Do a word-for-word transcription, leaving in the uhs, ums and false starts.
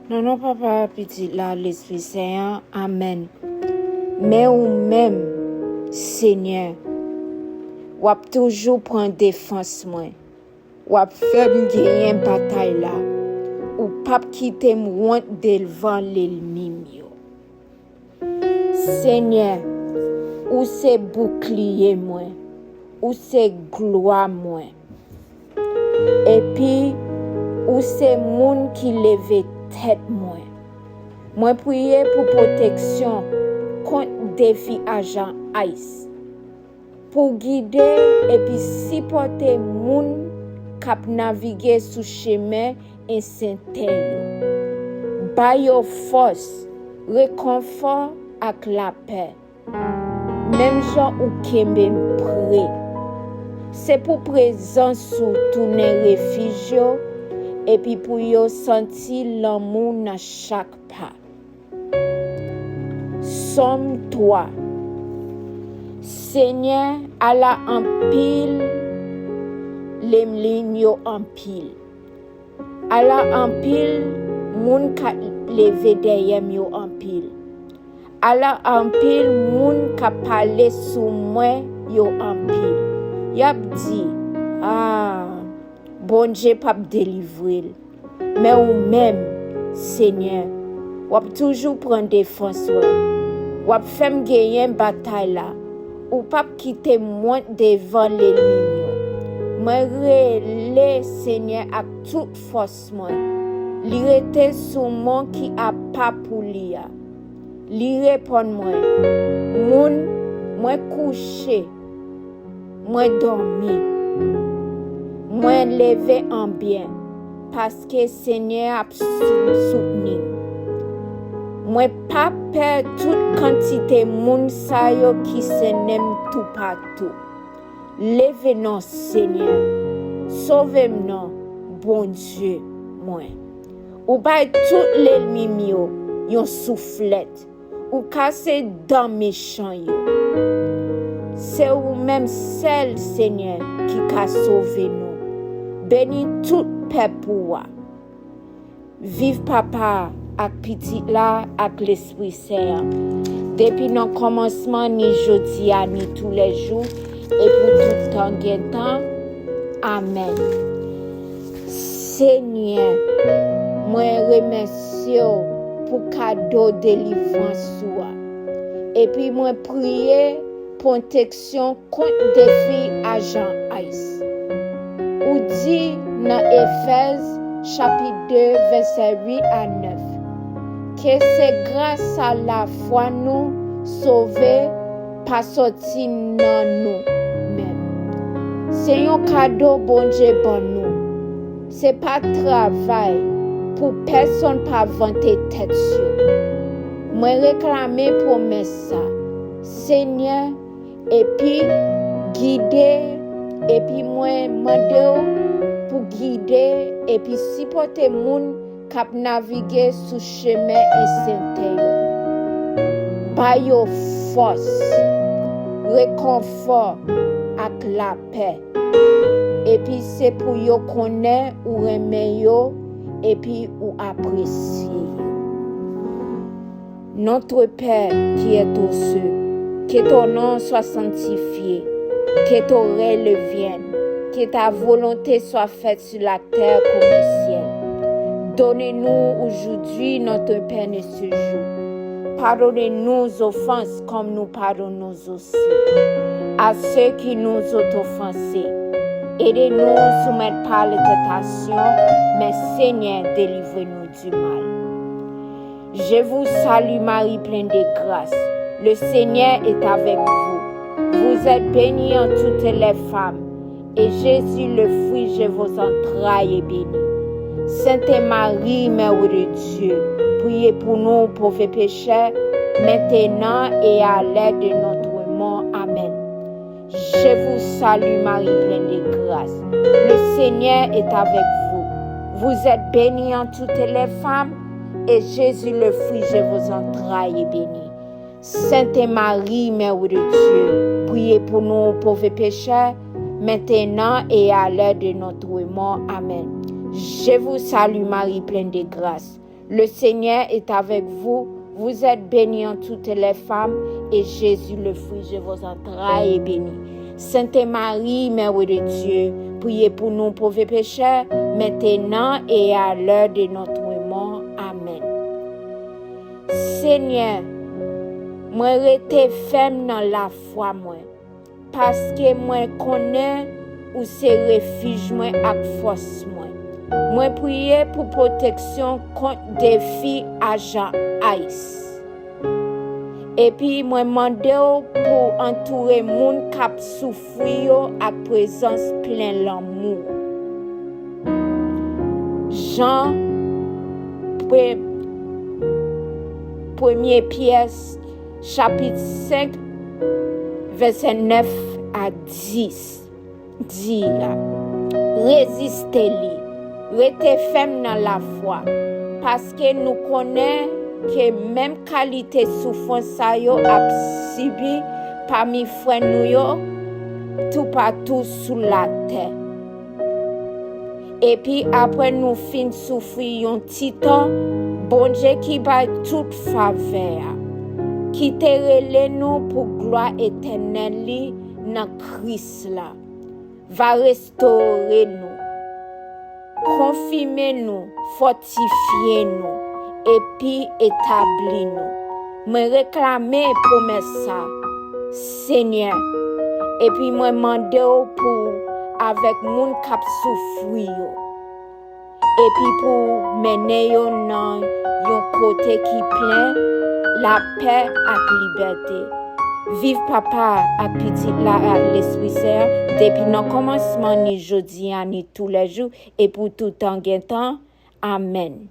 Nan non Papa, Pitit la, Lespri Sen an, amèn. Men ou menm, Senyè, w ap toujou pran defans mwen. W ap fè m genyen batay la. Ou p ap kite m wont devan lènmi m yo. Senyè, ou se boukliye mwen, ou se glwa mwen, epi ou se moun ki leve tèt mwen. Mwen priye pou pwoteksyon kont defi ajan ice, pou gide epi sipòte moun k ap navige sou chemen ensèten yo. Ba yo fòs, rekonfò ak lapè, menm jan ou kenbe m pre. Se pou prezans ou tounen refij yo, epi pou yo santi lanmou nan chak pa. Sòm twa. Senyè, ala anpil lènmi m yo anpil. Ala anpil moun k ap leve dèyè m yo anpil. Ala anpil moun k ap pale sou mwen yo anpil. Y ap di, a, Bondye p ap delivre l. Men ou menm, Senyè, w ap toujou pran defans mwen. W ap fè m genyen batay la. Ou p ap kite m wont devan lènmi m yo. Mwen rele Senyè ak tout fòs mwen. Li rete sou mon ki apa pou li a. Li reponn mwen, moun, mwen kouche, mwen dòmi. Mwen leve an byen, paske Senyè ap sou-, soutni m. Mwen pa pè tout kantite moun sa yo ki sennen m toupatou. Leve non, Senyè. Sove m non, Bondye mwen. Ou bay tout lènmi m yo yon souflèt. Ou kase dan mechan yo. Se ou menm sèl, Senyè, ki ka sove nou. Beni tout pèp ou a. Viv Papa a, ak Pitit la, ak Lespri Sen an. Depi nan kòmansman, ni jodi a, ni toulèjou, e pou tout tan gen tan. Amèn. Senyè, mwen remèsye w pou kado delivrans ou a. Epi mwen priye pwoteksyon kont defi ajan ice. Ou di nan Efèz chapit de, vèsè uit a nèf, ke se gras a lafwa nou sove pa soti nan nou menm. Se yon kado Bondye ban nou. Se pa travay pou pèsonn pa vante tèt yo. Mwen reklame pwomès sa, Senyè, epi gide, epi mwen mande w pou gide epi sipòte moun k ap navige sou chemen ensèten yo. Ba yo fòs, rekonfò ak lapè. Epi se pou yo konnen ou renmen yo epi ou apresye yo. Notre Père qui es aux cieux, que ton nom soit sanctifié, que ton règne vienne, que ta volonté soit faite sur la terre comme au ciel. Donne-nous aujourd'hui notre pain de ce jour. Pardonne-nous nos offenses comme nous pardonnons aussi à ceux qui nous ont offensés. Aide-nous, soumets pas à la tentation, mais Seigneur, délivre-nous du mal. Je vous salue Marie pleine de grâce, le Seigneur est avec vous. Vous êtes bénie entre toutes les femmes, et Jésus, le fruit de vos entrailles, est béni. Sainte Marie, Mère de Dieu, priez pour nous pauvres pécheurs, maintenant et à l'heure de notre mort. Amen. Je vous salue Marie pleine de grâce, le Seigneur est avec vous. Vous êtes bénie entre toutes les femmes, et Jésus, le fruit de vos entrailles, est béni. Sainte Marie, Mère de Dieu, priez pour nous pauvres pécheurs, maintenant et à l'heure de notre mort. Amen. Je vous salue Marie pleine de grâce, Le Seigneur est avec vous. Vous êtes bénie entre toutes les femmes, et Jésus, le fruit de vos entrailles, est béni. Sainte Marie, Mère de Dieu, priez pour nous pauvres pécheurs, maintenant et à l'heure de notre mort. Amen. Senyè, mwen rete fèm nan lafwa mwen, paske mwen konnen ou se refij mwen ak fòs mwen. Mwen priye pou pwoteksyon kont defi ajan ICE. Epi mwen mande w pou antoure moun k ap soufri yo ak prezans plen lanmou. Jan, pre-, Premye Pyè, chapit senk, vèsè nèf a dis, di, reziste li, rete fèm nan lafwa, paske nou konnen ke menm kalite soufrans sa yo ap sibi pami frè nou yo toupatou sou latè. Epi apre nou fin soufri yon ti tan, Bondye ki bay tout favè a, ki te rele nou pou glwa etènèl li nan Kris la, va restore nou, konfime nou, fòtifye nou, epi etabli nou. Mwen reklame pwomès sa, Senyè, epi mwen mande w pou avèk moun k ap soufri yo, epi pou mennen yo nan yon kote ki plen lapè ak libète. Viv Papa ak Pitit la ak Lespri Sen an, depi nan kòmansman, ni jodi a, ni toulèjou, e pou toutan gen tan. Amèn.